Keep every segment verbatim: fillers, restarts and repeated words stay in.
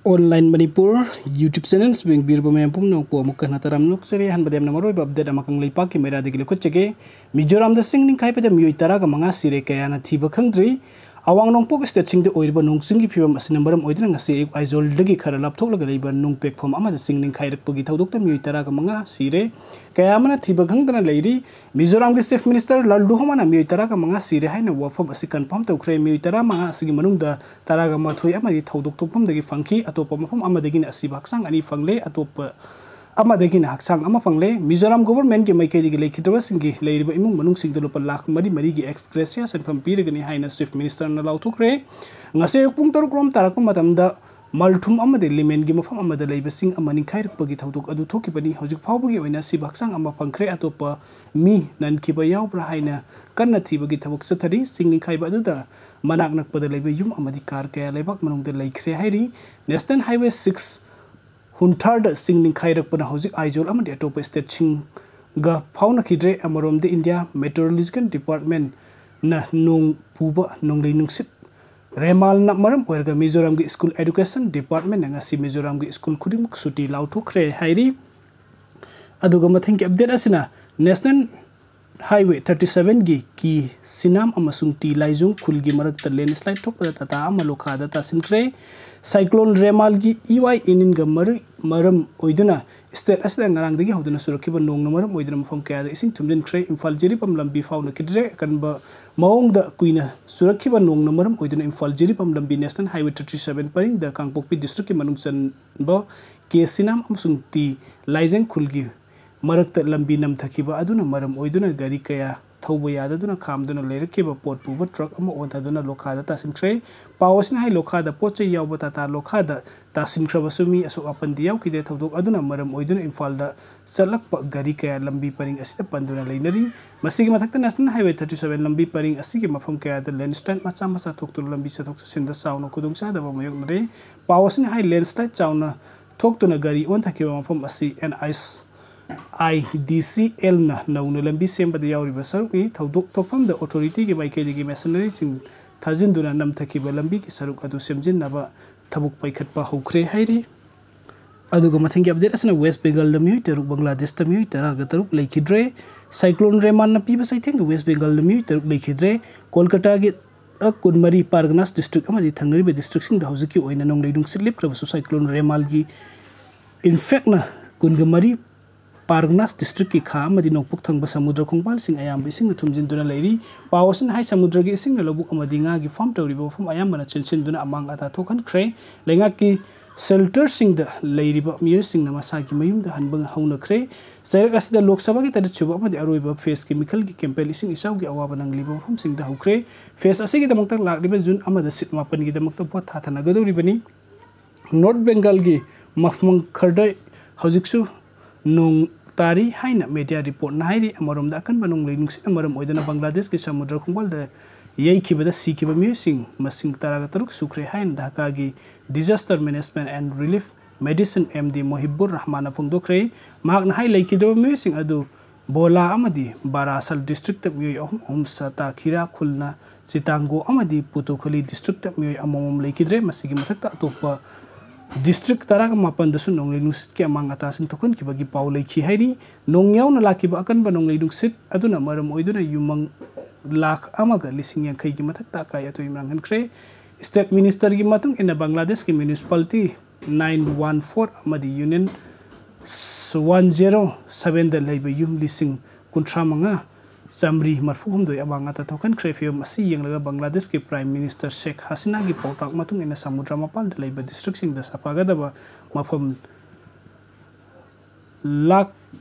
Online Manipur YouTube channel ꯌꯦꯡꯕꯤꯔꯕ ꯃꯌꯥꯝ ꯄꯨꯝꯅꯃꯛꯄꯨ ꯑꯃꯨꯛ ꯍꯟꯅ ꯇꯔꯥꯝꯅ ꯑꯣꯛꯆꯔꯤ꯫ ꯑꯍꯥꯟꯕꯗ ꯌꯥꯝꯅ ꯃꯔꯨꯑꯣꯏꯕ update ꯑꯃ ꯀꯪꯂꯩꯄꯥꯛꯀꯤ ꯃꯩꯔꯥꯗꯒꯤ ꯂꯧꯈꯠꯆꯒꯦ꯫ ꯃꯤꯖꯣꯔꯥꯝꯗ ꯆꯤꯡ ꯅꯤꯡꯈꯥꯏꯕꯗ ꯃꯤꯑꯣꯏ ꯇꯔꯥꯒ ꯃꯉꯥ ꯁꯤꯔꯦ, ꯀꯌꯥꯅ ꯊꯤꯕ ꯈꯪꯗ꯭ꯔꯤ꯫ ꯑꯋꯥꯡ ꯅꯣꯡꯄꯣꯛ stateꯁꯤꯡꯗ ꯑꯣꯏꯔꯤꯕ ꯅꯣꯡ ꯆꯤꯡꯒꯤ ꯐꯤꯕꯝ ꯑꯁꯤꯅ ꯃꯔꯝ ꯑꯣꯏꯗꯨꯅ ꯉꯁꯤ ꯑꯌꯨꯛ ꯑꯥꯏꯖꯣꯜꯗꯒꯤ ꯈꯔ ꯂꯥꯞꯊꯣꯛꯂꯒ ꯂꯩꯕ ꯅꯨꯡ ꯄꯦꯛꯐꯝ ꯑꯃꯗ ꯆꯤꯡ ꯅꯤꯡꯈꯥꯏꯔꯛꯄꯒꯤ ꯊꯧꯗꯣꯛꯇ ꯃꯤꯑꯣꯏ ꯇꯔꯥꯒ ꯃꯉꯥ ꯁꯤꯔꯦ, ꯀꯌꯥ ꯑꯃꯅ ꯊꯤꯕ ꯈꯪꯗꯅ ꯂꯩꯔꯤ꯫ ꯃꯤꯖꯣꯔꯥꯝꯒꯤ Chief Minister ꯂꯥꯜꯗꯨꯍꯣꯃꯥꯅ ꯃꯤꯑꯣꯏ ꯇꯔꯥꯒ ꯃꯉꯥ ꯁꯤꯔꯦ ꯍꯥꯏꯅ ꯋꯥꯐꯝ ꯑꯁꯤ confirm ꯇꯧꯈ꯭ꯔꯦ꯫ ꯃꯤꯑꯣꯏ ꯇꯔꯥꯃꯉꯥ ꯑꯁꯤꯒꯤ ꯃꯅꯨꯡꯗ ꯇꯔꯥꯒ ꯃꯥꯊꯣꯏ ꯑꯃꯗꯤ ꯊꯧꯗꯣꯛ ꯊꯣꯛꯐꯝꯗꯒꯤ ꯐꯪꯈꯤ꯫ ꯑꯇꯣꯞꯄ ꯃꯐꯝ ꯑꯃꯗꯒꯤꯅ ꯑꯁꯤꯕ ꯍꯛꯆꯥꯡ ꯑꯅꯤ ꯐꯪꯂꯦ꯫ ꯑꯇꯣꯞꯄ ꯑꯃꯗꯒꯤꯅ ꯍꯛꯆꯥꯡ ꯑꯃ ꯐꯪꯂꯦ꯫ ꯃꯤꯖꯣꯔꯥꯝ governmentꯀꯤ ꯃꯥꯏꯀꯩꯗꯒꯤ ꯂꯩꯈꯤꯗ꯭ꯔꯕꯁꯤꯡꯒꯤ ꯂꯩꯔꯤꯕ ꯏꯃꯨꯡ ꯃꯅꯨꯡꯁꯤꯡꯗ ꯂꯨꯄꯥ ꯂꯥꯈ ꯃꯔꯤ ꯃꯔꯤꯒꯤ ex gratia ꯁꯦꯟꯐꯝ ꯄꯤꯔꯒꯅꯤ ꯍꯥꯏꯅ Chief Ministerꯅ ꯂꯥꯎꯊꯣꯛꯈ꯭ꯔꯦ꯫ ꯉꯁꯤ ꯑꯌꯨꯛ ꯄꯨꯡ ꯇꯔꯨꯛ ꯔꯣꯝ ꯇꯥꯔꯛꯄ ꯃꯇꯝꯗ ꯃꯜꯊꯨꯝ ꯑꯃꯗꯤ ꯂꯤꯃꯦꯟꯒꯤ ꯃꯐꯝ ꯑꯃꯗ ꯂꯩꯕ ꯆꯤꯡ ꯑꯃ ꯅꯤꯡꯈꯥꯏꯔꯛꯄꯒꯤ ꯊꯧꯗꯣꯛ ꯑꯗꯨ ꯊꯣꯛꯈꯤꯕꯅꯤ꯫ ꯍꯧꯖꯤꯛ ꯐꯥꯎꯕꯒꯤ ꯑꯣꯏꯅ ꯑꯁꯤꯕ ꯍꯛꯆꯥꯡ ꯑꯃ ꯐꯪꯈ꯭ꯔꯦ꯫ ꯑꯇꯣꯞꯄ ꯃꯤ ꯅꯟꯈꯤꯕ ꯌꯥꯎꯕ꯭ꯔꯥ ꯍꯥꯏꯅ ꯀꯟꯅ ꯊꯤꯕꯒꯤ ꯊꯕꯛ ꯆꯠꯊꯔꯤ꯫ ꯆꯤꯡ ꯅꯤꯡꯈꯥꯏꯕ ꯑꯗꯨꯗ ꯃꯅꯥꯛ ꯅꯛꯄꯗ ꯂꯩꯕ ꯌꯨꯝ ꯑꯃꯗꯤ car ꯀꯌꯥ ꯂꯩꯕꯥꯛ ꯃꯅꯨꯡꯗ ꯂꯩꯈ꯭ꯔꯦ ꯍꯥꯏꯔꯤ꯫ National Highway six ꯍꯨꯟꯊꯥꯔꯗ ꯆꯤꯡ ꯅꯤꯡꯈꯥꯏꯔꯛꯄꯅ ꯍꯧꯖꯤꯛ ꯑꯥꯏꯖꯣꯜ ꯑꯃꯗꯤ ꯑꯇꯣꯞꯄ stateꯁꯤꯡꯒ ꯐꯥꯎꯅꯈꯤꯗ꯭ꯔꯦ꯫ ꯑꯃꯔꯣꯝꯗ India Meteorological Departmentꯅ ꯅꯣꯡ ꯄꯨꯕ ꯅꯣꯡꯂꯩ ꯅꯨꯡꯁꯤꯠ ꯔꯦꯃꯥꯜꯅ ꯃꯔꯝ ꯑꯣꯏꯔꯒ ꯃꯤꯖꯣꯔꯥꯝꯒꯤ school education departmentꯅ ꯉꯁꯤ ꯃꯤꯖꯣꯔꯥꯝꯒꯤ school ꯈꯨꯗꯤꯡꯃꯛ ꯁꯨꯇꯤ ꯂꯥꯎꯊꯣꯛꯈ꯭ꯔꯦ ꯍꯥꯏꯔꯤ꯫ ꯑꯗꯨꯒ ꯃꯊꯪꯒꯤ update ꯑꯁꯤꯅ National Highway thirty sevenꯒꯤ ꯀꯤ ꯁꯤꯅꯥꯝ ꯑꯃꯁꯨꯡ ꯇꯤ ꯂꯥꯏꯖꯣꯡ ꯈꯨꯜꯒꯤ ꯃꯔꯛꯇ landslide ꯊꯣꯛꯄꯗ ꯇꯥꯇꯥ ꯑꯃ ꯂꯣꯈꯥꯗ ꯇꯥꯁꯤꯟꯈ꯭ꯔꯦ꯫ Cyclone ꯔꯦꯃꯥꯜꯒꯤ ꯏꯋꯥꯏ ꯏꯅꯤꯟꯒ ꯃꯔꯤ ꯃꯔꯝ ꯑꯣꯏꯗꯨꯅ state ꯑꯁꯤꯗ ꯉꯔꯥꯡꯗꯒꯤ ꯍꯧꯗꯨꯅ ꯆꯨꯔꯛꯈꯤꯕ ꯅꯣꯡꯅ ꯃꯔꯝ ꯑꯣꯏꯗꯨꯅ ꯃꯐꯝ ꯀꯌꯥꯗ ꯏꯁꯤꯡ ꯊꯨꯝꯖꯤꯟꯈ꯭ꯔꯦ꯫ ꯏꯝꯐꯥꯜ ꯖꯤꯔꯤꯕꯥꯝ ꯂꯝꯕꯤ ꯐꯥꯎꯅꯈꯤꯗ꯭ꯔꯦ꯫ ꯑꯀꯟꯕ ꯃꯑꯣꯡꯗ ꯀꯨꯏꯅ ꯆꯨꯔꯛꯈꯤꯕ ꯅꯣꯡꯅ ꯃꯔꯝ ꯑꯣꯏꯗꯨꯅ ꯏꯝꯐꯥꯜ ꯖꯤꯔꯤꯕꯥꯝ ꯂꯝꯕꯤ National Highway thirty seven ꯄꯔꯤꯡꯗ ꯀꯥꯡꯄꯣꯛꯄꯤ districtꯀꯤ ꯃꯅꯨꯡ ꯆꯟꯕ ꯀꯦ ꯁꯤꯅꯥꯝ ꯑꯃꯁꯨꯡ ꯇꯤ ꯂꯥꯏꯖꯦꯡ ꯈꯨꯜꯒꯤ ꯃꯔꯛꯇ ꯂꯝꯕꯤ ꯅꯝꯊꯈꯤꯕ ꯑꯗꯨꯅ ꯃꯔꯝ ꯑꯣꯏꯗꯨꯅ ꯒꯥꯔꯤ ꯀꯌꯥ ꯊꯧꯕ ꯌꯥꯗꯗꯨꯅ ꯈꯥꯝꯗꯨꯅ ꯂꯩꯔꯛꯈꯤꯕ ꯄꯣꯠ ꯄꯨꯕ truck ꯑꯃ ꯑꯣꯟꯊꯗꯨꯅ ꯂꯣꯈꯥꯗ ꯇꯥꯁꯤꯟꯈ꯭ꯔꯦ꯫ ꯄꯥꯎ ꯑꯁꯤꯅ ꯍꯥꯏ, ꯂꯣꯈꯥꯗ ꯄꯣꯠ ꯆꯩ ꯌꯥꯎꯕ ꯇꯥꯇꯥ ꯂꯣꯈꯥꯗ ꯇꯥꯁꯤꯟꯈ꯭ꯔꯕꯁꯨ ꯃꯤ ꯑꯁꯣꯛ ꯑꯄꯟꯗꯤ ꯌꯥꯎꯈꯤꯗꯦ꯫ ꯊꯧꯗꯣꯛ ꯑꯗꯨꯅ ꯃꯔꯝ ꯑꯣꯏꯗꯨꯅ ꯏꯝꯐꯥꯜꯗ ꯆꯠꯂꯛꯄ ꯒꯥꯔꯤ ꯀꯌꯥ ꯂꯝꯕꯤ ꯄꯔꯤꯡ ꯑꯁꯤꯗ ꯄꯟꯗꯨꯅ ꯂꯩꯅꯔꯤ꯫ ꯃꯁꯤꯒꯤ ꯃꯊꯛꯇ National Highway thirty seven ꯂꯝꯕꯤ ꯄꯔꯤꯡ ꯑꯁꯤꯒꯤ ꯃꯐꯝ ꯀꯌꯥꯗ landslide ꯃꯆꯥ ꯃꯆꯥ ꯊꯣꯛꯇꯨꯅ ꯂꯝꯕꯤ ꯆꯠꯊꯣꯛ ꯆꯠꯁꯤꯟꯗ ꯆꯥꯎꯅ ꯈꯨꯗꯣꯡꯆꯥꯗꯕ ꯃꯥꯌꯣꯛꯅꯔꯦ꯫ ꯄꯥꯎ ꯑꯁꯤꯅ ꯍꯥꯏ, landslide ꯆꯥꯎꯅ ꯊꯣꯛꯇꯨꯅ ꯒꯥꯔꯤ ꯑꯣꯟꯊꯈꯤꯕ ꯃꯐꯝ ꯑꯁꯤ N H I D C Lꯅ ꯅꯧꯅ ꯂꯝꯕꯤ ꯁꯦꯝꯕꯗ ꯌꯥꯎꯔꯤꯕ ꯁꯔꯨꯛꯅꯤ꯫ ꯊꯧꯗꯣꯛ ꯊꯣꯛꯐꯝꯗ authorityꯒꯤ ꯃꯥꯏꯀꯩꯗꯒꯤ machineryꯁꯤꯡ ꯊꯥꯖꯤꯟꯗꯨꯅ ꯅꯝꯊꯈꯤꯕ ꯂꯝꯕꯤꯒꯤ ꯁꯔꯨꯛ ꯑꯗꯨ ꯁꯦꯝꯖꯤꯟꯅꯕ ꯊꯕꯛ ꯄꯥꯏꯈꯠꯄ ꯍꯧꯈ꯭ꯔꯦ ꯍꯥꯏꯔꯤ꯫ ꯑꯗꯨꯒ ꯃꯊꯪꯒꯤ ꯑꯞꯗꯦꯠ ꯑꯁꯤꯅ ꯋꯦꯁ ꯕꯦꯡꯒꯜꯗ ꯃꯤꯑꯣꯏ ꯇꯔꯨꯛ, ꯕꯪꯒ꯭ꯂꯥꯗꯦꯁꯇ ꯃꯤꯑꯣꯏ ꯇꯔꯥꯒ ꯇꯔꯨꯛ ꯂꯩꯈꯤꯗ꯭ꯔꯦ꯫ ꯁꯥꯏꯀ꯭ꯂꯣꯟ ꯔꯦꯃꯥꯟꯅ ꯄꯤꯕ ꯆꯩꯊꯦꯡꯗ ꯋꯦꯁ ꯕꯦꯡꯒꯜꯗ ꯃꯤꯑꯣꯏ ꯇꯔꯨꯛ ꯂꯩꯈꯤꯗ꯭ꯔꯦ꯫ ꯀꯣꯜꯀꯇꯥꯒꯤ ꯀꯨꯟꯃꯔꯤ, ꯄꯥꯔꯒꯅꯥꯁ ꯗꯤꯁꯇ꯭ꯔꯤꯛ ꯑꯃꯗꯤ ꯊꯪꯅꯔꯤꯕ ꯗꯤꯁꯇ꯭ꯔꯤꯛꯁꯤꯡꯗ ꯍꯧꯖꯤꯛꯀꯤ ꯑꯣꯏꯅ ꯅꯣꯡꯂꯩ ꯅꯨꯡꯁꯤꯠ ꯂꯦꯞꯈ꯭ꯔꯕꯁꯨ ꯁꯥꯏꯀ꯭ꯂꯣꯟ ꯔꯦꯃꯥꯜꯒꯤ ꯏꯝꯄꯦꯛꯅ ꯀꯨꯟꯒ ꯃꯔꯤ ꯄꯥꯔꯒꯅꯥꯁ ꯗꯤꯁꯇ꯭ꯔꯤꯛꯀꯤ ꯈꯥ ꯑꯃꯗꯤ ꯅꯣꯡꯄꯣꯛ ꯊꯪꯕ ꯁꯃꯨꯗ꯭ꯔ ꯈꯣꯡꯕꯥꯜꯁꯤꯡ ꯑꯌꯥꯝꯕ ꯏꯁꯤꯡꯅ ꯊꯨꯝꯖꯤꯟꯗꯨꯅ ꯂꯩꯔꯤ꯫ ꯄꯥꯎ ꯑꯁꯤꯅ ꯍꯥꯏ, ꯁꯃꯨꯗ꯭ꯔꯒꯤ ꯏꯁꯤꯡꯅ ꯂꯧꯕꯨꯛ ꯑꯃꯗꯤ ꯉꯥꯒꯤ ꯐꯥꯔꯝ ꯇꯧꯔꯤꯕ ꯃꯐꯝ ꯑꯌꯥꯝꯕꯅ ꯆꯦꯟꯁꯤꯟꯗꯨꯅ ꯑꯃꯥꯡ ꯑꯇꯥ ꯊꯣꯛꯍꯟꯈ꯭ꯔꯦ꯫ ꯂꯩꯉꯥꯛꯀꯤ ꯁꯦꯜꯇꯔꯁꯤꯡꯗ ꯂꯩꯔꯤꯕ ꯃꯤꯑꯣꯏꯁꯤꯡꯅ ꯃꯁꯥꯒꯤ ꯃꯌꯨꯝꯗ ꯍꯟꯕ ꯍꯧꯅꯈ꯭ꯔꯦ꯫ ꯆꯩꯔꯛ ꯑꯁꯤꯗ ꯂꯣꯛ ꯁꯚꯥꯒꯤ ꯇꯔꯦꯠꯁꯨꯕ ꯑꯃꯗꯤ ꯑꯔꯣꯏꯕ ꯐꯦꯁꯀꯤ ꯃꯤꯈꯜꯒꯤ ꯀꯦꯝꯄꯦꯟ ꯏꯁꯤꯡ ꯏꯆꯥꯎꯒꯤ ꯑꯋꯥꯕ ꯅꯪꯂꯤꯕ ꯃꯐꯝꯁꯤꯡꯗ ꯍꯧꯈ꯭ꯔꯦ꯫ ꯐꯦꯁ ꯑꯁꯤꯒꯤꯗꯃꯛꯇ ꯂꯥꯛꯂꯤꯕ ꯖꯨꯟ ꯑꯃꯗ ꯁꯤꯠ ꯃꯥꯄꯟꯒꯤꯗꯃꯛꯇ ꯚꯣꯠ ꯊꯥꯊꯅꯒꯗꯧꯔꯤꯕꯅꯤ꯫ ꯅꯣꯔꯠ ꯕꯦꯡꯒꯜꯒꯤ ꯃꯐꯝ ꯈꯔꯗ ꯍꯧꯖꯤꯛꯁꯨ ꯅꯣꯡ ꯇꯥꯔꯤ ꯍꯥꯏꯅ ꯃꯦꯗꯤꯌꯥ ꯔꯤꯄꯣꯔꯠꯅ ꯍꯥꯏꯔꯤ꯫ ꯑꯃꯔꯣꯝꯗ, ꯑꯀꯟꯕ ꯅꯣꯡꯂꯩ ꯅꯨꯡꯁꯤꯠꯅ ꯃꯔꯝ ꯑꯣꯏꯗꯨꯅ ꯕꯪꯒ꯭ꯂꯥꯗꯦꯁꯀꯤ ꯁꯃꯨꯗ꯭ꯔ ꯈꯣꯡꯕꯥꯜꯗ ꯌꯩꯈꯤꯕꯗ ꯁꯤꯈꯤꯕ ꯃꯤꯑꯣꯏꯁꯤꯡ ꯃꯁꯤꯡ ꯇꯔꯥꯒ ꯇꯔꯨꯛ ꯁꯨꯈ꯭ꯔꯦ ꯍꯥꯏꯅ ꯙꯥꯀꯥꯒꯤ Disaster Management and Relief Medicine, M D Mohibur ꯔꯍꯃꯥꯟꯅ ꯐꯣꯡꯗꯣꯛꯈ꯭ꯔꯦ꯫ ꯃꯍꯥꯛꯅ ꯍꯥꯏ, ꯂꯩꯈꯤꯗ꯭ꯔꯕ ꯃꯤꯑꯣꯏꯁꯤꯡ ꯑꯗꯨ ꯕꯣꯂꯥ ꯑꯃꯗꯤ ꯕꯥꯔꯥꯁꯜ ꯗꯤꯁꯇ꯭ꯔꯤꯛꯇ ꯃꯤꯑꯣꯏ ꯑꯍꯨꯝ ꯑꯍꯨꯝ, ꯁꯇꯥꯈꯤꯔꯥ ꯈꯨꯜꯅ ꯆꯤꯇꯥꯡꯒꯣ ꯑꯃꯗꯤ ꯄꯨꯇꯨꯈꯂꯤ ꯗꯤꯁꯇ꯭ꯔꯤꯛꯇ ꯃꯤꯑꯣꯏ ꯑꯃꯃꯝ ꯂꯩꯈꯤꯗ꯭ꯔꯦ꯫ ꯃꯁꯤꯒꯤ ꯃꯊꯛꯇ ꯑꯇꯣꯞꯄ ꯗꯤꯁꯇ꯭ꯔꯤꯛ ꯇꯔꯥꯒ ꯃꯥꯄꯟꯗꯁꯨ ꯅꯣꯡꯂꯩ ꯅꯨꯡꯁꯤꯠꯀꯤ ꯑꯃꯥꯡ ꯑꯇꯥꯁꯤꯡ ꯊꯣꯛꯍꯟꯈꯤꯕꯒꯤ ꯄꯥꯎ ꯂꯩꯈꯤ ꯍꯥꯏꯔꯤ꯫ ꯅꯣꯡ ꯌꯥꯎꯅ ꯂꯥꯛꯈꯤꯕ ꯑꯀꯟꯕ ꯅꯣꯡꯂꯩ ꯅꯨꯡꯁꯤꯠ ꯑꯗꯨꯅ ꯃꯔꯝ ꯑꯣꯏꯗꯨꯅ ꯌꯨꯝꯃꯪ ꯂꯥꯈ ꯑꯃꯒ ꯂꯤꯁꯤꯡ ꯌꯥꯡꯈꯩꯒꯤ ꯃꯊꯛꯇ ꯑꯀꯥꯏ ꯑꯇꯣꯏ ꯃꯥꯡꯍꯟꯈ꯭ꯔꯦ꯫ ꯁ꯭ꯇꯦꯠ ꯃꯤꯅꯤꯁꯇꯔꯒꯤ ꯃꯇꯨꯡ ꯏꯟꯅ, ꯕꯪꯒ꯭ꯂꯥꯗꯦꯁꯀꯤ ꯃ꯭ꯌꯨꯅꯤꯁꯤꯄꯥꯂꯤꯇꯤ ꯅꯥꯏꯟ ꯋꯥꯟ ꯐꯣꯔ ꯑꯃꯗꯤ ꯌꯨꯅꯤꯌꯟ ꯋꯥꯟ ꯖꯦꯔꯣ ꯁꯚꯦꯟꯗ ꯂꯩꯕ ꯌꯨꯝ ꯂꯤꯁꯤꯡ ꯀꯨꯟꯊ꯭ꯔꯥ ꯃꯉꯥ ꯆꯥꯃꯔꯤ ꯃꯔꯐꯨ ꯍꯨꯝꯗꯣꯏ ꯑꯃꯥꯡ ꯑꯇꯥ ꯊꯣꯛꯍꯟꯈ꯭ꯔꯦ꯫ ꯐꯤꯚꯝ ꯑꯁꯤ ꯌꯦꯡꯂꯒ ꯕꯪꯒ꯭ꯂꯥꯗꯦꯁꯀꯤ ꯄ꯭ꯔꯥꯏꯝ ꯃꯤꯅꯤꯁꯇꯔ ꯁꯦꯈ ꯍꯁꯤꯅꯥꯒꯤ ꯄꯥꯎꯇꯥꯛ ꯃꯇꯨꯡ ꯏꯟꯅ ꯁꯃꯨꯗ꯭ꯔ ꯃꯄꯥꯟꯗ ꯂꯩꯕ ꯗꯤꯁꯇ꯭ꯔꯤꯛꯁꯤꯡꯗ ꯁꯥꯐꯒꯗꯕ ꯃꯐꯝ ꯂꯥꯈ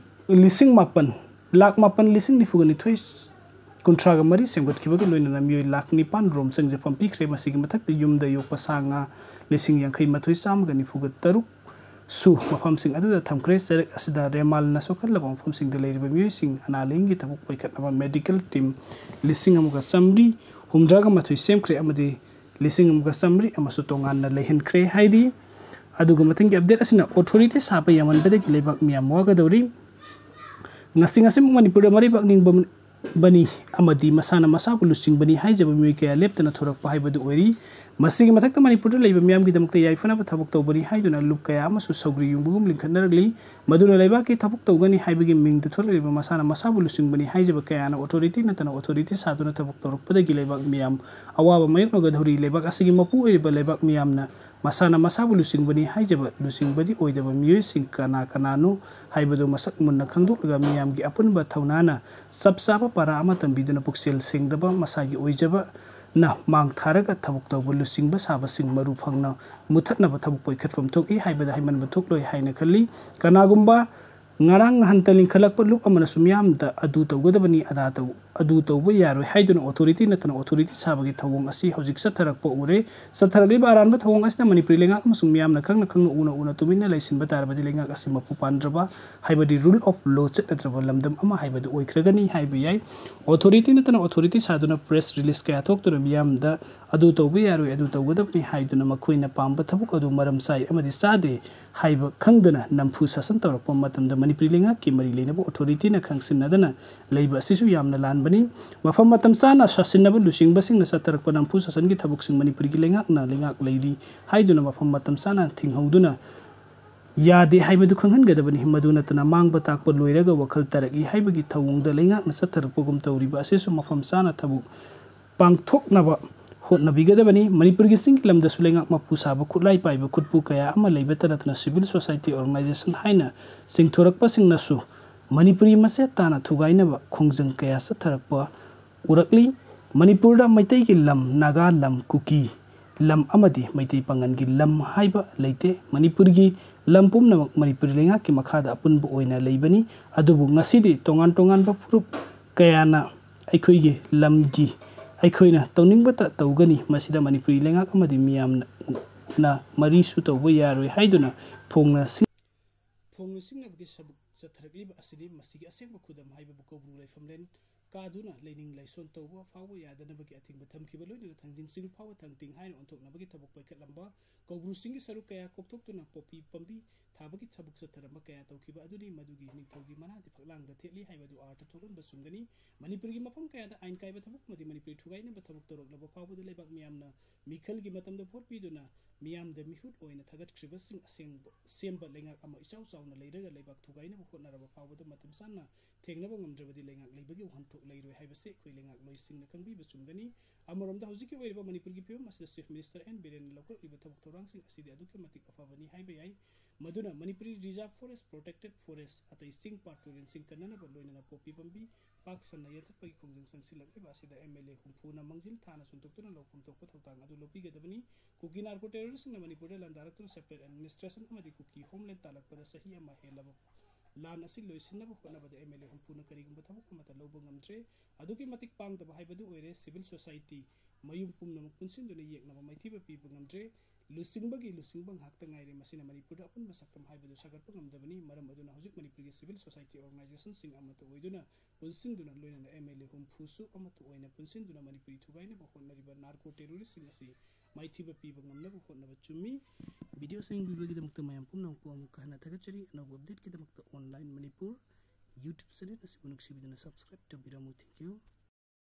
ꯂꯤꯁꯤꯡ ꯃꯥꯄꯟ, ꯂꯥꯈ ꯃꯥꯄꯟ ꯂꯤꯁꯤꯡ ꯅꯤꯐꯨꯒ ꯅꯤꯊꯣꯏ ꯀꯨꯟꯊ꯭ꯔꯥꯒ ꯃꯔꯤ ꯁꯦꯝꯒꯠꯈꯤꯕꯒ ꯂꯣꯏꯅꯅ ꯃꯤꯑꯣꯏ ꯂꯥꯈ ꯅꯤꯄꯥꯟ ꯔꯣꯝ ꯆꯪꯖꯐꯝ ꯄꯤꯈ꯭ꯔꯦ꯫ ꯃꯁꯤꯒꯤ ꯃꯊꯛꯇ ꯌꯨꯝꯗ ꯌꯣꯛꯄ ꯁꯥ ꯉꯥ ꯂꯤꯁꯤꯡ ꯌꯥꯡꯈꯩ ꯃꯥꯊꯣꯏ ꯆꯥꯝꯃꯒ ꯅꯤꯐꯨꯒ ꯇꯔꯨꯛ ꯁꯨ ꯃꯐꯝꯁꯤꯡ ꯑꯗꯨꯗ ꯊꯝꯈ꯭ꯔꯦ꯫ ꯆꯩꯔꯛ ꯑꯁꯤꯗ ꯔꯦꯃꯥꯜꯅ ꯁꯣꯛꯍꯜꯂꯕ ꯃꯐꯝꯁꯤꯡꯗ ꯂꯩꯔꯤꯕ ꯃꯤꯑꯣꯏꯁꯤꯡ ꯑꯅꯥ ꯂꯥꯌꯦꯡꯒꯤ ꯊꯕꯛ ꯄꯥꯏꯈꯠꯅꯕ ꯃꯦꯗꯤꯀꯦꯜ ꯇꯤꯝ ꯂꯤꯁꯤꯡ ꯑꯃꯒ ꯆꯥꯃꯔꯤ ꯍꯨꯝꯗ꯭ꯔꯥꯒ ꯃꯥꯊꯣꯏ ꯁꯦꯝꯈ꯭ꯔꯦ ꯑꯃꯗꯤ ꯂꯤꯁꯤꯡ ꯑꯃꯒ ꯆꯥꯃꯔꯤ ꯑꯃꯁꯨ ꯇꯣꯉꯥꯟꯅ ꯂꯩꯍꯟꯈ꯭ꯔꯦ ꯍꯥꯏꯔꯤ꯫ ꯑꯗꯨꯒ ꯃꯊꯪꯒꯤ ꯑꯞꯗꯦꯠ ꯑꯁꯤꯅ, ꯑꯣꯊꯣꯔꯤꯇꯤ ꯁꯥꯕ ꯌꯥꯝꯃꯟꯕꯗꯒꯤ ꯂꯩꯕꯥꯛ ꯃꯤꯌꯥꯝ ꯋꯥꯒꯗꯧꯔꯤ꯫ ꯉꯁꯤ, ꯉꯁꯤꯃꯛ ꯃꯅꯤꯄꯨꯔꯗ ꯃꯔꯩꯕꯥꯛ ꯅꯤꯡꯕ ꯕꯅꯤ ꯑꯃꯗꯤ ꯃꯁꯥꯅ ꯃꯁꯥꯕꯨ ꯂꯨꯆꯤꯡꯕꯅꯤ ꯍꯥꯏꯖꯕ ꯃꯤꯑꯣꯏ ꯀꯌꯥ ꯂꯦꯞꯇꯅ ꯊꯣꯔꯛꯄ ꯍꯥꯏꯕꯗꯨ ꯑꯣꯏꯔꯤ꯫ ꯃꯁꯤꯒꯤ ꯃꯊꯛꯇ ꯃꯅꯤꯄꯨꯔꯗ ꯂꯩꯕ ꯃꯤꯌꯥꯝꯒꯤꯗꯃꯛꯇ ꯌꯥꯏꯐꯅꯕ ꯊꯕꯛ ꯇꯧꯕꯅꯤ ꯍꯥꯏꯗꯨꯅ ꯂꯨꯞ ꯀꯌꯥ ꯑꯃꯁꯨ ꯁꯧꯒ꯭ꯔꯤ ꯌꯨꯡꯕꯒꯨꯝ ꯂꯤꯡꯈꯠꯅꯔꯛꯂꯤ꯫ ꯃꯗꯨꯅ ꯂꯩꯕꯥꯛꯀꯤ ꯊꯕꯛ ꯇꯧꯒꯅꯤ ꯍꯥꯏꯕꯒꯤ ꯃꯤꯡꯗ ꯊꯣꯔꯛꯂꯤꯕ ꯃꯁꯥꯅ ꯃꯁꯥꯕꯨ ꯂꯨꯆꯤꯡꯕꯅꯤ ꯍꯥꯏꯖꯕ ꯀꯌꯥꯅ ꯑꯣꯊꯣꯔꯤꯇꯤ ꯅꯠꯇꯅ ꯑꯣꯊꯣꯔꯤꯇꯤ ꯁꯥꯗꯨꯅ ꯊꯕꯛ ꯇꯧꯔꯛꯄꯗꯒꯤ ꯂꯩꯕꯥꯛ ꯃꯤꯌꯥꯝ ꯑꯋꯥꯕ ꯃꯥꯌꯣꯛꯅꯒꯗꯧꯔꯤ꯫ ꯂꯩꯕꯥꯛ ꯑꯁꯤꯒꯤ ꯃꯄꯨ ꯑꯣꯏꯔꯤꯕ ꯂꯩꯕꯥꯛ ꯃꯤꯌꯥꯝꯅ ꯃꯁꯥꯅ ꯃꯁꯥꯕꯨ ꯂꯨꯆꯤꯡꯕꯅꯤ ꯍꯥꯏꯖꯕ ꯂꯨꯆꯤꯡꯕꯗꯤ ꯑꯣꯏꯗꯕ ꯃꯤꯑꯣꯏꯁꯤꯡ ꯀꯅꯥ ꯀꯅꯥꯅꯣ ꯍꯥꯏꯕꯗꯨ ꯃꯁꯛ ꯃꯨꯟꯅ ꯈꯪꯗꯣꯛꯂꯒ ꯃꯤꯌꯥꯝꯒꯤ ꯑꯄꯨꯟꯕ ꯊꯧꯅꯥꯅ ꯆꯞ ꯆꯥꯕ ꯄꯥꯔꯥ ꯑꯃ ꯇꯝꯕꯤꯗꯨꯅ ꯄꯨꯛꯆꯦꯜ ꯁꯦꯡꯗꯕ ꯃꯁꯥꯒꯤ ꯑꯣꯏꯖꯕꯅ ꯃꯥꯡ ꯊꯥꯔꯒ ꯊꯕꯛ ꯇꯧꯕ ꯂꯨꯆꯤꯡꯕ ꯁꯥꯕꯁꯤꯡ ꯃꯔꯨ ꯐꯪꯅ ꯃꯨꯊꯠꯅꯕ ꯊꯕꯛ ꯄꯥꯏꯈꯠꯐꯝ ꯊꯣꯛꯏ ꯍꯥꯏꯕꯗ ꯍꯥꯏꯃꯟꯕ ꯊꯣꯛꯂꯣꯏ ꯍꯥꯏꯅ ꯈꯜꯂꯤ꯫ ꯀꯅꯥꯒꯨꯝꯕ ꯉꯔꯥꯡ ꯅꯍꯥꯟꯇ ꯂꯤꯡꯈꯠꯂꯛꯄ ꯂꯨꯞ ꯑꯃꯅꯁꯨ ꯃꯤꯌꯥꯝꯗ ꯑꯗꯨ ꯇꯧꯒꯗꯕꯅꯤ, ꯑꯗꯥ ꯇꯧ-, ꯑꯗꯨ ꯇꯧꯕ ꯌꯥꯔꯣꯏ ꯍꯥꯏꯗꯨꯅ ꯑꯣꯊꯣꯔꯤꯇꯤ ꯅꯠꯇꯅ ꯑꯣꯊꯣꯔꯤꯇꯤ ꯁꯥꯕꯒꯤ ꯊꯧꯑꯣꯡ ꯑꯁꯤ ꯍꯧꯖꯤꯛ ꯆꯠꯊꯔꯛꯄ ꯎꯔꯦ꯫ ꯆꯠꯊꯔꯛꯂꯤꯕ ꯑꯔꯥꯟꯕ ꯊꯧꯑꯣꯡ ꯑꯁꯤꯗ ꯃꯅꯤꯄꯨꯔꯤ ꯂꯩꯉꯥꯛ ꯑꯃꯁꯨꯡ ꯃꯤꯌꯥꯝꯅ ꯈꯪꯅ ꯈꯪꯅ ꯎꯅ ꯎꯅ ꯇꯨꯃꯤꯟꯅ ꯂꯩꯁꯤꯟꯕ ꯇꯥꯔꯕꯗꯤ ꯂꯩꯉꯥꯛ ꯑꯁꯤ ꯃꯄꯨ ꯄꯥꯟꯗ꯭ꯔꯕ ꯍꯥꯏꯕꯗꯤ rule of law ꯆꯠꯅꯗ꯭ꯔꯕ ꯂꯝꯗꯝ ꯑꯃ ꯍꯥꯏꯕꯗꯨ ꯑꯣꯏꯈ꯭ꯔꯒꯅꯤ ꯍꯥꯏꯕ ꯌꯥꯏ꯫ ꯑꯣꯊꯣꯔꯤꯇꯤ ꯅꯠꯇꯅ ꯑꯣꯊꯣꯔꯤꯇꯤ ꯁꯥꯗꯨꯅ press release ꯀꯌꯥ ꯊꯣꯛꯇꯨꯅ ꯃꯤꯌꯥꯝꯗ ꯑꯗꯨ ꯇꯧꯕ ꯌꯥꯔꯣꯏ, ꯑꯗꯨ ꯇꯧꯒꯗꯕꯅꯤ ꯍꯥꯏꯗꯨꯅ ꯃꯈꯣꯏꯅ ꯄꯥꯝꯕ ꯊꯕꯛ ꯑꯗꯨ ꯃꯔꯝ ꯆꯥꯏ ꯑꯃꯗꯤ ꯆꯥꯗꯦ ꯍꯥꯏꯕ ꯈꯪꯗꯅ ꯅꯝꯐꯨ ꯁꯥꯁꯟ ꯇꯧꯔꯛꯄ ꯃꯇꯝꯗ ꯃꯅꯤꯄꯨꯔꯤ ꯂꯩꯉꯥꯛꯀꯤ ꯃꯔꯤ ꯂꯩꯅꯕ ꯑꯣꯊꯣꯔꯤꯇꯤꯅ ꯈꯪꯁꯤꯟꯅꯗꯅ ꯂꯩꯕ ꯑꯁꯤꯁꯨ ꯌꯥꯝꯅ ꯂꯥꯟꯕꯅꯤ꯫ ꯃꯐꯝ ꯃꯇꯝ ꯆꯥꯅ ꯁꯥꯁꯤꯟꯅꯕ ꯂꯨꯆꯤꯡꯕꯁꯤꯡꯅ ꯆꯠꯊꯔꯛꯄ ꯅꯝꯐꯨ ꯁꯥꯁꯟꯒꯤ ꯊꯕꯛꯁꯤꯡ ꯃꯅꯤꯄꯨꯔꯒꯤ ꯂꯩꯉꯥꯛꯅ ꯂꯩꯉꯥꯛ ꯂꯩꯔꯤ ꯍꯥꯏꯗꯨꯅ ꯃꯐꯝ ꯃꯇꯝ ꯆꯥꯅ ꯊꯤꯡꯍꯧꯗꯨꯅ ꯌꯥꯗꯦ ꯍꯥꯏꯕꯗꯨ ꯈꯪꯍꯟꯒꯗꯕꯅꯤ꯫ ꯃꯗꯨ ꯅꯠꯇꯅ ꯃꯥꯡꯕ ꯇꯥꯛꯄ ꯂꯣꯏꯔꯒ ꯋꯥꯈꯜ ꯇꯥꯔꯛꯏ ꯍꯥꯏꯕꯒꯤ ꯊꯧꯑꯣꯡꯗ ꯂꯩꯉꯥꯛꯅ ꯆꯠꯊꯔꯛꯄꯒꯨꯝ ꯇꯧꯔꯤꯕ ꯑꯁꯤꯁꯨ ꯃꯐꯝ ꯆꯥꯅ ꯊꯕꯛ ꯄꯥꯡꯊꯣꯛꯅꯕ ꯍꯣꯠꯅꯕꯤꯒꯗꯕꯅꯤ꯫ ꯃꯅꯤꯄꯨꯔꯒꯤ ꯆꯤꯡꯒꯤ ꯂꯝꯗꯁꯨ ꯂꯩꯉꯥꯛ ꯃꯄꯨ ꯁꯥꯕ ꯈꯨꯠꯂꯥꯏ ꯄꯥꯏꯕ ꯈꯨꯠꯄꯨ ꯀꯌꯥ ꯑꯃ ꯂꯩꯕꯇ ꯅꯠꯇꯅ civil society organization ꯍꯥꯏꯅ ꯆꯤꯡꯊꯣꯔꯛꯄꯁꯤꯡꯅꯁꯨ ꯃꯅꯤꯄꯨꯔꯤ ꯃꯆꯦꯠ ꯇꯥꯅ ꯊꯨꯒꯥꯏꯅꯕ ꯈꯣꯡꯖꯪ ꯀꯌꯥ ꯆꯠꯊꯔꯛꯄ ꯎꯔꯛꯂꯤ꯫ ꯃꯅꯤꯄꯨꯔꯗ ꯃꯩꯇꯩꯒꯤ ꯂꯝ, ꯅꯥꯒꯥ ꯂꯝ, ꯀꯨꯀꯤ ꯂꯝ ꯑꯃꯗꯤ ꯃꯩꯇꯩ ꯄꯥꯉꯜꯒꯤ ꯂꯝ ꯍꯥꯏꯕ ꯂꯩꯇꯦ꯫ ꯃꯅꯤꯄꯨꯔꯒꯤ ꯂꯝ ꯄꯨꯝꯅꯃꯛ ꯃꯅꯤꯄꯨꯔꯤ ꯂꯩꯉꯥꯛꯀꯤ ꯃꯈꯥꯗ ꯑꯄꯨꯟꯕ ꯑꯣꯏꯅ ꯂꯩꯕꯅꯤ꯫ ꯑꯗꯨꯕꯨ ꯉꯁꯤꯗꯤ ꯇꯣꯉꯥꯟ ꯇꯣꯉꯥꯟꯕ ꯐꯨꯔꯨꯞ ꯀꯌꯥꯅ ꯑꯩꯈꯣꯏꯒꯤ ꯂꯝꯒꯤ ꯑꯩꯈꯣꯏꯅ ꯇꯧꯅꯤꯡꯕꯇ ꯇꯧꯒꯅꯤ꯫ ꯃꯁꯤꯗ ꯃꯅꯤꯄꯨꯔꯤ ꯂꯩꯉꯥꯛ ꯑꯃꯗꯤ ꯃꯤꯌꯥꯝꯅ ꯃꯔꯤꯁꯨ ꯇꯧꯕ ꯌꯥꯔꯣꯏ ꯍꯥꯏꯗꯨꯅ ꯐꯣꯡꯅ ꯁꯤꯡ-, ꯐꯣꯡꯅ ꯁꯤꯡꯅꯕꯒꯤ ꯁꯔꯨꯛ ꯆꯠꯊꯔꯛꯂꯤꯕ ꯑꯁꯤꯗꯤ ꯃꯁꯤꯒꯤ ꯑꯁꯦꯡꯕ ꯈꯨꯗꯝ ꯍꯥꯏꯕꯕꯨ ꯀꯧꯕ꯭ꯔꯨ ꯂꯥꯏꯐꯝꯂꯦꯟ ꯀꯥꯗꯨꯅ ꯂꯩꯅꯤꯡ ꯂꯥꯏꯁꯣꯟ ꯇꯧꯕ ꯐꯥꯎꯕ ꯌꯥꯗꯅꯕꯒꯤ ꯑꯊꯤꯡꯕ ꯊꯝꯈꯤꯕ, ꯂꯣꯏꯅꯅ ꯊꯥꯡꯖꯤꯡ ꯆꯤꯔꯨ ꯐꯥꯎꯕ ꯊꯥꯡꯇꯤꯡ ꯍꯥꯏꯅ ꯑꯣꯟꯊꯣꯛꯅꯕꯒꯤ ꯊꯕꯛ ꯄꯥꯏꯈꯠꯂꯝꯕ ꯀꯧꯕ꯭ꯔꯨ ꯆꯤꯡꯒꯤ ꯁꯔꯨꯛ ꯀꯌꯥ ꯀꯣꯛꯊꯣꯛꯇꯨꯅ ꯄꯣꯄꯤ ꯄꯥꯝꯕꯤ ꯊꯥꯕꯒꯤ ꯊꯕꯛ ꯆꯠꯊꯔꯝꯕ ꯀꯌꯥ ꯇꯧꯈꯤꯕ ꯑꯗꯨꯅꯤ꯫ ꯃꯗꯨꯒꯤ ꯅꯤꯡꯊꯧꯒꯤ ꯃꯅꯥꯗꯤ ꯐꯛꯂꯥꯡꯗ ꯊꯦꯠꯂꯤ ꯍꯥꯏꯕꯗꯨ ꯑꯥꯔꯊ ꯊꯣꯛꯍꯟꯕ ꯆꯨꯝꯒꯅꯤ꯫ ꯃꯅꯤꯄꯨꯔꯒꯤ ꯃꯐꯝ ꯀꯌꯥꯗ ꯑꯥꯏꯟ ꯀꯥꯏꯕ ꯊꯕꯛ ꯑꯃꯗꯤ ꯃꯅꯤꯄꯨꯔꯤ ꯊꯨꯒꯥꯏꯅꯕ ꯊꯕꯛ ꯇꯧꯔꯛꯂꯕ ꯐꯥꯎꯕꯗ ꯂꯩꯕꯥꯛ ꯃꯤꯌꯥꯝꯅ ꯃꯤꯈꯜꯒꯤ ꯃꯇꯝꯗ ꯚꯣꯠ ꯄꯤꯗꯨꯅ ꯃꯤꯌꯥꯝꯗ ꯃꯤꯍꯨꯠ ꯑꯣꯏꯅ ꯊꯥꯒꯠꯈ꯭ꯔꯤꯕꯁꯤꯡ ꯑꯁꯦꯡꯕ ꯁꯦꯝꯕ ꯂꯩꯉꯥꯛ ꯑꯃ ꯏꯆꯥꯎ ꯆꯥꯎꯅ ꯂꯩꯔꯒ ꯂꯩꯕꯥꯛ ꯊꯨꯒꯥꯏꯅꯕ ꯍꯣꯠꯅꯔꯕ ꯐꯥꯎꯕꯗ ꯃꯇꯝ ꯆꯥꯅ ꯊꯦꯡꯅꯕ ꯉꯝꯗ꯭ꯔꯕꯗꯤ ꯂꯩꯉꯥꯛ ꯂꯩꯕꯒꯤ ꯋꯥꯍꯟꯊꯣꯛ ꯂꯩꯔꯣꯏ ꯍꯥꯏꯕꯁꯤ ꯑꯩꯈꯣꯏ ꯂꯩꯉꯥꯛꯂꯣꯏꯁꯤꯡꯅ ꯈꯪꯕꯤꯕ ꯆꯨꯝꯒꯅꯤ꯫ ꯑꯃꯔꯣꯝꯗ ꯍꯧꯖꯤꯛꯀꯤ ꯑꯣꯏꯔꯤꯕ ꯃꯅꯤꯄꯨꯔꯒꯤ ꯐꯤꯕꯝ ꯑꯁꯤꯗ Chief Minister ꯑꯦꯟ ꯕꯤꯔꯦꯟꯅ ꯂꯧꯈꯠꯂꯤꯕ ꯊꯕꯛ ꯊꯧꯔꯥꯡꯁꯤꯡ ꯑꯁꯤꯗꯤ ꯑꯗꯨꯛꯀꯤ ꯃꯇꯤꯛ ꯑꯐꯕꯅꯤ ꯍꯥꯏꯕ ꯌꯥꯏ꯫ ꯃꯗꯨꯅ Manipuri Reserve Forest, Protected Forest, ꯑꯇꯩ ꯆꯤꯡ ꯄꯥꯠ ꯇꯨꯔꯦꯜꯁꯤꯡ ꯀꯟꯅꯅꯕ ꯂꯣꯏꯅꯅ ꯄꯣꯛꯄꯤ ꯄꯥꯝꯕꯤ ꯄꯥꯛ ꯁꯟꯅ ꯌꯥꯟꯊꯠꯄꯒꯤ ꯈꯣꯡꯖꯪ ꯆꯪꯁꯤꯜꯂꯛꯂꯤꯕ ꯑꯁꯤꯗ MLA ꯍꯨꯝꯐꯨꯅ ꯃꯥꯡꯖꯤꯜ ꯊꯥꯅ ꯁꯟꯗꯣꯛꯇꯨꯅ ꯂꯧꯐꯝ ꯊꯣꯛꯄ ꯊꯧꯗꯥꯡ ꯑꯗꯨ ꯂꯧꯕꯤꯒꯗꯕꯅꯤ꯫ ꯀꯨꯀꯤ narco terroristꯁꯤꯡꯅ ꯃꯅꯤꯄꯨꯔꯗ ꯂꯥꯟꯗꯥꯔꯛꯇꯨꯅ separate administration ꯑꯃꯗꯤ ꯀꯨꯀꯤ homeland ꯇꯥꯜꯂꯛꯄꯗ ꯆꯍꯤ ꯑꯃ ꯍꯦꯜꯂꯕ ꯂꯥꯟ ꯑꯁꯤ ꯂꯣꯏꯁꯤꯟꯅꯕ ꯍꯣꯠꯅꯕꯗ MLA ꯍꯨꯝꯐꯨꯅ ꯀꯔꯤꯒꯨꯝꯕ ꯊꯕꯛ ꯑꯃꯠꯇ ꯂꯧꯕ ꯉꯝꯗ꯭ꯔꯦ꯫ ꯑꯗꯨꯛꯀꯤ ꯃꯇꯤꯛ ꯄꯥꯡꯗꯕ ꯍꯥꯏꯕꯗꯨ ꯑꯣꯏꯔꯦ꯫ Civil society ꯃꯌꯨꯝ ꯄꯨꯝꯅꯃꯛ ꯄꯨꯟꯁꯤꯟꯗꯨꯅ ꯌꯦꯛꯅꯕ ꯃꯥꯏꯊꯤꯕ ꯄꯤꯕ ꯉꯝꯗ꯭ꯔꯦ꯫ ꯂꯨꯆꯤꯡꯕꯒꯤ ꯂꯨꯆꯤꯡꯕ ꯉꯥꯛꯇ ꯉꯥꯏꯔꯦ꯫ ꯃꯁꯤꯅ ꯃꯅꯤꯄꯨꯔꯗ ꯑꯄꯨꯟꯕ ꯁꯛꯇꯝ ꯍꯥꯏꯕꯗꯨ ꯁꯥꯒꯠꯄ ꯉꯝꯗꯕꯅꯤ꯫ ꯃꯔꯝ ꯑꯗꯨꯅ ꯍꯧꯖꯤꯛ ꯃꯅꯤꯄꯨꯔꯒꯤ civil society organizationꯁꯤꯡ ꯑꯃꯠꯇ ꯑꯣꯏꯗꯨꯅ ꯄꯨꯟꯁꯤꯟꯗꯨꯅ, ꯂꯣꯏꯅꯅ MLA ꯍꯨꯝꯐꯨꯁꯨ ꯑꯃꯠꯇ ꯑꯣꯏꯅ ꯄꯨꯟꯁꯤꯟꯗꯨꯅ ꯃꯅꯤꯄꯨꯔꯤ ꯊꯨꯒꯥꯏꯅꯕ ꯍꯣꯠꯅꯔꯤꯕ narco terroristꯁꯤꯡ ꯑꯁꯤ ꯃꯥꯏꯊꯤꯕ ꯄꯤꯕ ꯉꯝꯅꯕ ꯍꯣꯠꯅꯕ ꯆꯨꯝꯃꯤ꯫ Videoꯁꯤ ꯌꯦꯡꯕꯤꯕꯒꯤꯗꯃꯛꯇ ꯃꯌꯥꯝ ꯄꯨꯝꯅꯃꯛꯄꯨ ꯑꯃꯨꯛꯀ ꯍꯟꯅ ꯊꯥꯒꯠꯆꯔꯤ꯫ ꯑꯅꯧꯕ updateꯀꯤꯗꯃꯛꯇ Online Manipur YouTube channel ꯑꯁꯤꯕꯨ ꯅꯨꯡꯁꯤꯕꯤꯗꯨꯅ subscribe ꯇꯧꯕꯤꯔꯝꯃꯨ꯫ Thank you꯫